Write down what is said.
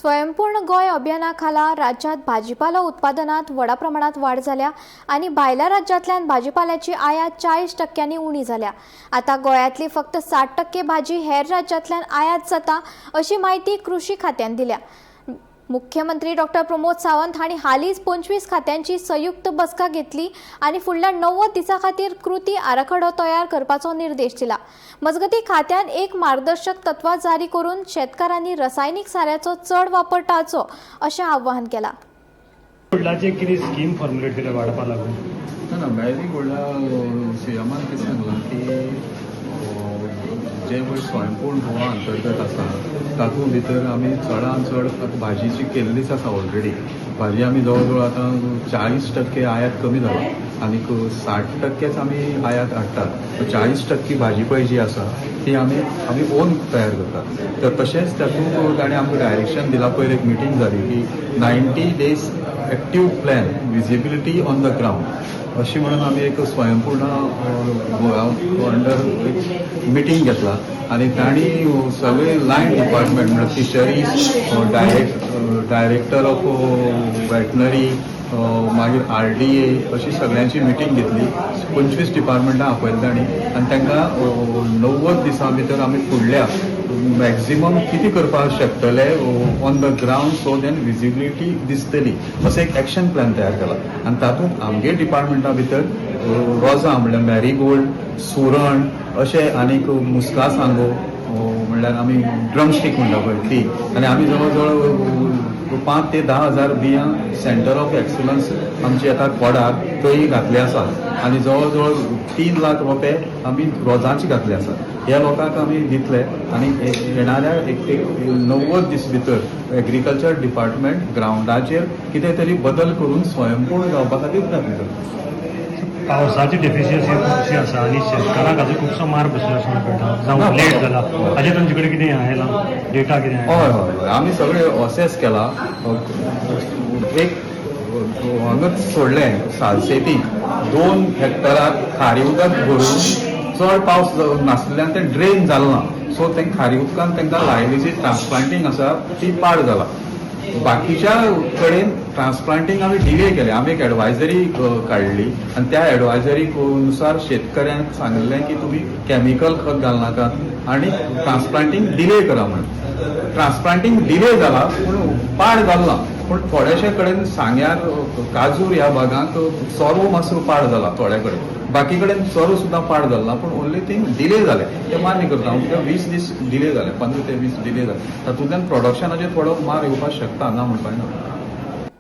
स्वयंपूर्ण गोंय अभियाना खाला राज्यांत भाजीपालो उत्पादनात व्हडा प्रमाणात वाड जाल्या आनी भायल्या राज्यांतल्यान भाजीपाल्याची आयात 40% उणी जाल्या. आतां गोंयांतली फक्त 60% भाजी हेर राज्यांतल्यान आयात जाता, अशी म्हायती कृशी खात्यान दिल्या. मुख्यमंत्री डॉक्टर प्रमोद सावंत हांणी हालींच 25 खात्यांची संयुक्त बसका घेतली आनी फुडल्या 90 दिसां खातीर कृती आराखडो तयार करपाचो निर्देश दिला. मजगतीं, खात्यान एक मार्गदर्शक तत्वां जारी करून शेतकारांनी रसायनीक साऱ्याचो चड वापर टाळचो अशें आवाहन केलां. गोल्डाचे कितें स्कीम फॉर्मुलेट केल्या वाडपा लागून? ना ना, मॅरी गोल्डा सीएमान कितें सांगलां की जें पळय स्वयंपूर्ण गोवा अंतर्गत आसा, तातूंत भितर आमी चडान चड आतां भाजीची केल्लीच आसा. ऑलरेडी भाजी आमी जवळ जवळ आतां 40% आयात कमी जाला आनीक 60%च आमी आयात हाडटात. 40% भाजी पळय जी आसा ती आमी ओन तयार करतात. तर तशेंच तातूंत ताणें आमकां डायरेक्शन दिलां. पयर एक मिटींग जाली की 90 days active plan, visibility on the ground अशी म्हणून आमी एक स्वयंपूर्ण गोवा अंडर एक मिटींग घेतला आनी तांणी सगळे लायन डिपार्टमेंट म्हणल्यार fisheries, director of veterinary, मागीर आरडीए अशी सगळ्यांची मिटींग घेतली. 25 डिपार्टमेंटां आपयलें तांणी आनी तांकां 90 दिसां भितर आमी फुडल्या मॅक्झिमम कितें करपाक शकतले on the ground, so then visibility दिसतली, असो एक एक्शन प्लॅन तयार केला. आनी तातूंत आमगे डिपार्टमेंटा भितर रोजां म्हणल्यार मॅरीगोल्ड, सुरण अशें आनीक मुस्का सांगो, म्हणल्यार आमी ड्रमस्टीक म्हणटा पळय ती, आनी आमी जवळ जवळ 5 ते 10 हजार बियां सेंटर ऑफ एक्सलन्स आमची येता कोडाक, थंय घातले आसात आनी जवळ जवळ 3 लाख रोपे आमी रोजांचे घातले आसात. ह्या लोकांक आमी दितले आनी येणाऱ्या एक एक 90 दीस भितर एग्रीकल्चर डिपार्टमेंट ग्रावंडाचेर कितें तरी बदल करून स्वयंपूर्ण जावपा खातीर प्रयत्न करता. पावसाची डेफिशियन्सी खुबशी आसा आनी शेतकारांक हाचो खुबसो मार बसला अशें कळटा, जावं लेट जाला. हाजेर तुमचे कडेन कितें आयलां, डेटा कितें आयला? हय, आमी सगळे असेस केला. एक हांगाच सोडलें, सालसेती 2 हेक्टराक खारी उदक भरून चड पावस नासल्यान तें ड्रेन जालें ना. सो तें खारी उदकान तांकां लायली जी ट्रान्सप्लांटींग आसा ती पाड जाला. बाकीच्या कडेन ट्रान्सप्लांटींग आमी डिले केलें. आमी एक एडवायजरी काडली आनी त्या एडवायजरी नुसार शेतकऱ्यांक सांगलें की तुमी केमिकल खत घालनाकात आनी ट्रान्सप्लांटींग डिले करा म्हणून. ट्रान्सप्लांटींग डिले जाला पूण पाड जाल ना. पूण थोडेशे कडेन सांग्यार, काजूर ह्या भागांत सोरो मातसो पाड जाला थोड्या कडेन. बाकी कडेन सोरो सुद्दां पाड जाल ना, पूण ओनली थिंग डिले जालें तें मान्य करता हांव, कित्याक 20 दीस डिले जाले, 15 ते 20 डिले जाले. तातूंतल्यान प्रोडक्शनाचेर थोडो मार येवपाक शकता, ना म्हणपाक ना.